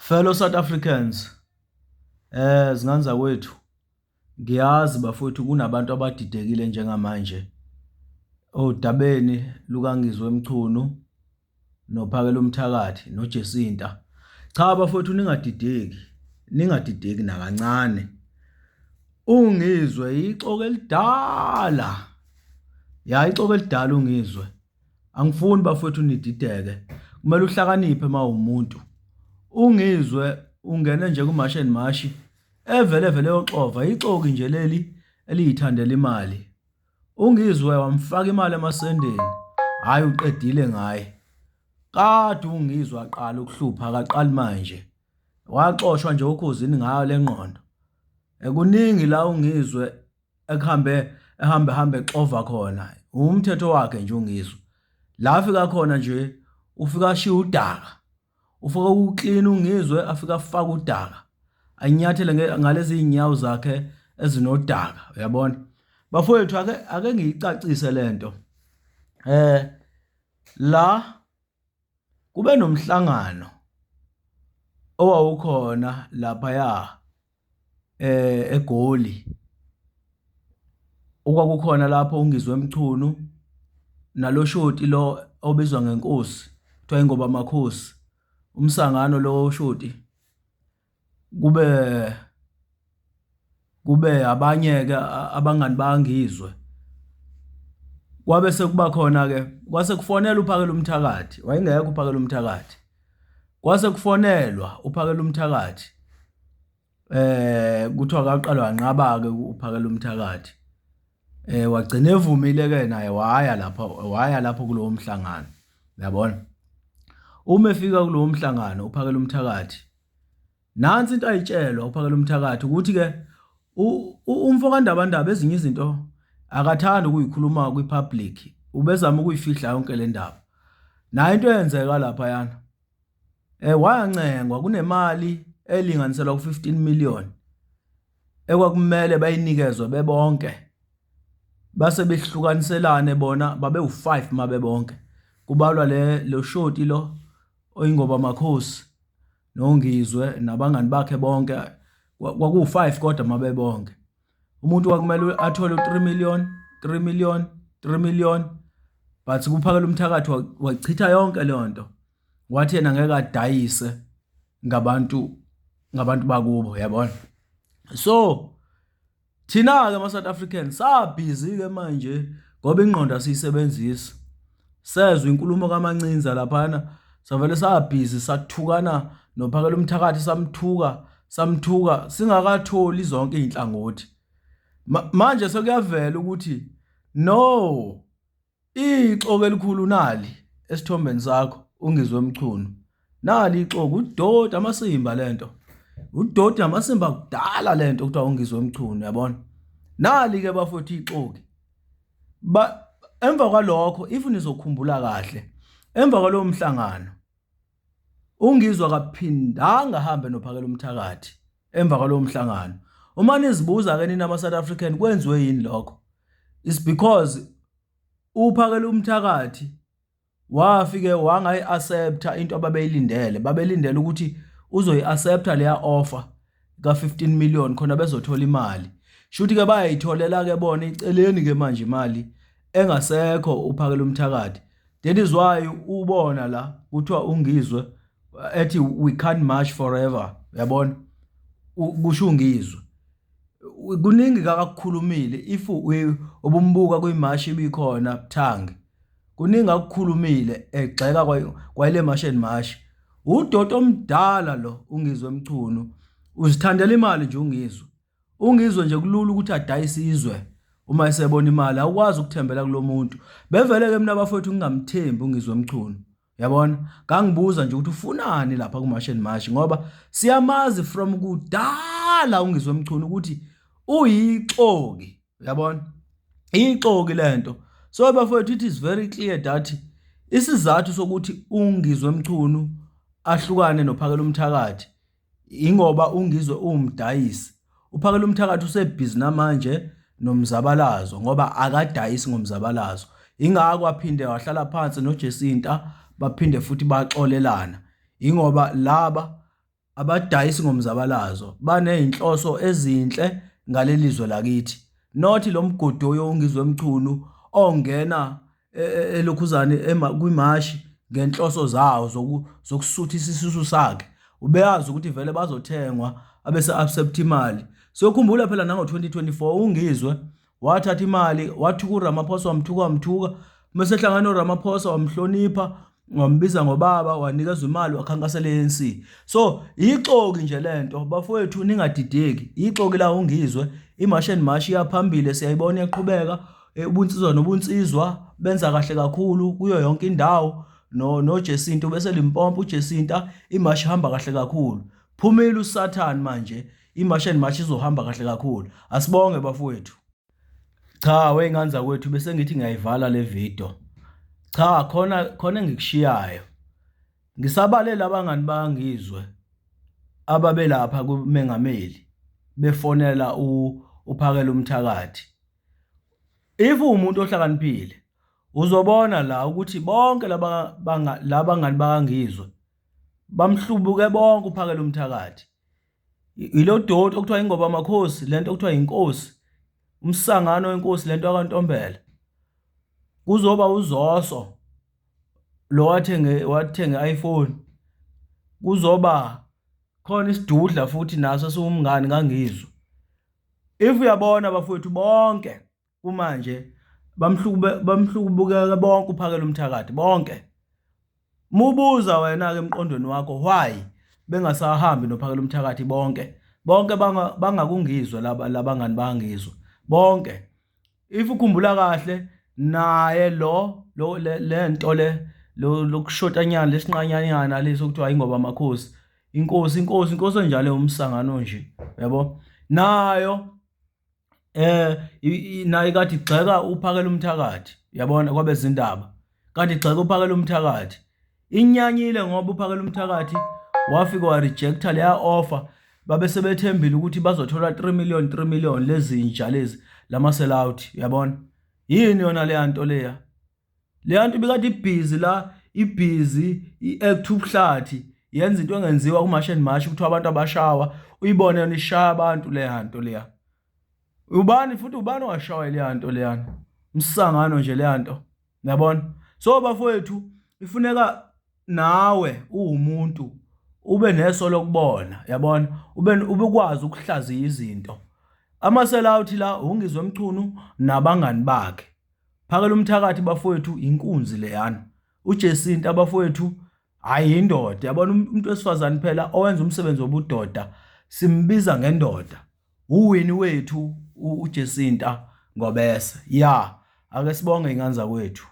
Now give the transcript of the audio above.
Fellow South Africans, zingane zakwethu, ngiyazi bafowethu kunabantu abadidekile njengamanje odabeni lukaNgizwe Mchunu noPhakelumthakathi noJacinta. Cha bafowethu ningadideki, ningadideki nakancane. Ungizwe ixoki elidala. Ya ixoki elidala ungizwe. Angifuni bafowethu nidideke. Kumele uhlakaniphe uma uwumuntu. Ungizwe ungene nje kuMash and Mash evele vele yoxova ixoki nje leli eliyithandela imali. Ungizwe wamfaka imali emasendeni. Hhayi uqedile ngaye. Kade ungizwe aqala ukuhlupha akaqali manje. Waxoshwa nje okhozini ngayo le ngqondo. Kuningi la ungizwe ekuhambe ehambe hambe exova khona umthetho wakhe nje ungizwe la afika khona nje ufika ashiye udaka ufika uklina ungizwe afika afaka udaka anyathele ngalezi zinyawo zakhe ezinodaka uyabona bafowethu ake ake ngiyicacise lento eh la Kube nomhlangano owawukhona laphaya eGoli, okwakukhona lapho uNgizwe Mchunu nalo shoti lo obizwa ngenkosi, kuthiwa iNgobamakhosi, umsangano lo shoti. Kube kube abanye-ke abangani bangizwe. Kwabe sekuba khona-ke kwase kufonelwa uPhakelumthakathi, wayengekho uPhakelumthakathi. Kwase kufonelwa uPhakelumthakathi kuthiwa kwaqala wanqaba-ke uPhakelumthakathi. Wagcina evumile-ke naye waya lapha waya lapho kulowo mhlangano, uyabona. Uma efika kulowo mhlangano uPhakelumthakathi Nansi into ayitshelwa uphakela umthakathi ukuthi-ke umfo kaNdabandaba ezinye izinto akathandi ukuyikhuluma kwi-public ubezama ukuyifihla yonke le ndaba. Nayo into eyenzeka laphayana wayancengwa kunemali elinganiselwa ku-15 million ekwakumele bayinikezwe bebonke base behlukaniselane bona babewu-5 mabebonke kubalwa le lo shoti lo oyingoba makhosi noNgizwe nabangani bakhe bonke kwakuwu-five kodwa uma bebonke. Umuntu kwakumele athole u-three million, three million, three million but kuphakela umthakathi wachitha yonke leyo nto. Wathi yena ngeke adayise ngabantu ngabantu bakubo yabona. So Thina-ke ama-South Africans sabhizi-ke manje ngoba ingqondo asiyisebenzisi. Sezwa inkulumo kaMancinza laphana savele sabhizi sathukana nophakela umthakathi samthuka samthuka singakatholi zonke izinhlangothi. Manje sekuyavela ukuthi no Ixoki elikhulu nali esithombeni sakho uNgizwe Mchunu. Nali ixoki udoti amasimba lento. Udoti amasimba kudala lento kuthiwa uNgizwe Mchunu yabona. Nali ke bafowethu ixoki. Ba emva kwalokho if nizokhumbula kahle emva kwalowo mhlangano uNgizwe akaphindanga ahambe nophakela umthakathi emva kwalowo mhlangano. Uma nizibuza ke nina ama-South African kwenziwe yini lokho? It's because uphakela umthakathi wafike wangayi-accepta into ababeyilindele. Babelindele ukuthi uzoyi-accepta leya offer ka-15 million khona bezothola imali. Shuthi-ke bayayitholela-ke bona iceleni-ke manje imali engasekho uphakela umthakathi. That is why ubona la kuthiwa ungizwe ethi we can't march forever uyabona kusho ungizwe kuningi kakakukhulumile if ubumbuka kwimashi ibikhona buthangi kuningi akukhulumile egxeka kwayile mash and mash udoti omdala lo ungizwe mchunu uzithandela imali nje ungizwe Ungizwe nje kulula ukuthi adayise izwe uma esebona imali awukwazi ukuthembela kulomuntu. Bevele ke mina bafowethu ngingamthembi uNgizwe Mchunu. Yabona? Ngangibuza nje ukuthi ufunani lapha kuMarch and March ngoba siyamazi from kudala uNgizwe Mchunu ukuthi uyixoki. Uyabona? Ixoki lento. So bafowethu it is very clear that isizathu sokuthi uNgizwe Mchunu ahlukane nophakela umthakathi Ingoba uNgizwe uwumdayisi. UPhakelumthakathi usebhizi namanje nomzabalazo ngoba akadayisi ngomzabalazo. Ingakho aphinde wahlala phansi noJacinta baphinde futhi baxolelana. Ingoba laba Abadayisi ngomzabalazo baney'nhloso ezinhle ngaleli zwe lakithi. Not lo mgodoyi oNgizwe Mchunu ongena e, e, elokhuzane kwimashi ngenhloso zawo zokusuthisa isisu sakhe. Ubeyazi ukuthi vele bazothengwa abese accept imali. Siyokhumbula phela nango-2024 uNgizwe wathatha imali wathuka uRamaphosa wamthuka wamthuka mase ehlangana noRamaphosa wamhlonipha wambiza ngobaba wanikezwa imali wakhankasela i-ANC. So ixoki nje lento bafowethu, ningadideki, ixoki la uNgizwe. I-March and March iyaphambili, siyayibona iyaqhubeka. Ubunsizwa nobunsizwa benza kahle kakhulu kuyo yonke indawo no noJesinta bese Limpopo uJesinta, imashi ihamba kahle kakhulu. Phumile uSathane manje, i-March and March izohamba kahle kakhulu. Asibonge bafowethu. Cha wey'ngane zakwethu, bese ngithi ngiyayivala le video. Cha khona khona engikushiyayo. Ngisabale abangani bangizwe ababelapha kumengameli befonela uPhakela umthakathi. If uwumuntu ohlakaniphile uzobona la ukuthi bonke laba labangani bakangizwe bamhlubuke bonke uPhakela umthakathi. Ilo doti okuthiwa ingoba amakhosi, lento okuthiwa inkosi, umsangano wenkosi, lento akaNtombela. Kuzoba uZoso lo wathenge wathenga i-iPhone. Kuzoba khona isidudla futhi naso siwumngani kaNgizwe. If uyabona bafowethu, bonke kumanje bamhlukube bamhlukubukeka bonke uPhakela umthakathi bonke. Mubuza wena ke emqondweni wakho, why bengasahambi noPhakela umthakathi bonke? Bonke bangakungizwe laba labangani bangizwe bonke. If ukhumbula kahle, naye lo lo lento le lokushotanyana lesinqanyanyana leso kuthiwa ingoba amakhosi, inkosi inkosi inkosi enjalo, umsangano nje yabo, nayo naye kade igxeka uPhakela umthakathi, yabona, kwabezindaba kade igxeka uPhakela umthakathi, inyanyile ngoba uPhakela umthakathi wafika wa rejecta leya offer. Babe sebethembile ukuthi bazothola 3 million 3 million lezinja lezi lama sell out, yabona. Yini yona leya nto leya? Leya nto ibikade ibhizi la, ibhizi i-act ubuhlathi, yenza into engenziwa ku-March and March, kuthiwa abantu abashawa, uyibone yona ishaya abantu leya nto leya. Ubani futhi ubani owashawa leya nto leyana? Umsangano nje leya nto, yabona. So bafowethu, ifuneka nawe uwumuntu ube neso lokubona, yabona, ube ubukwazi ukuhlaziya izinto. Ama-sell out la uNgizwe Mchunu nabangani bakhe. Phakela umthakathi bafowethu inkunzi leyana. UJesinta bafowethu, hayi indoda, yabona, umuntu wesifazane phela owenza umsebenzi wobudoda simbiza ngendoda. Uwini wethu uJesinta Ngobese. Ya, ake sibonge ingane zakwethu.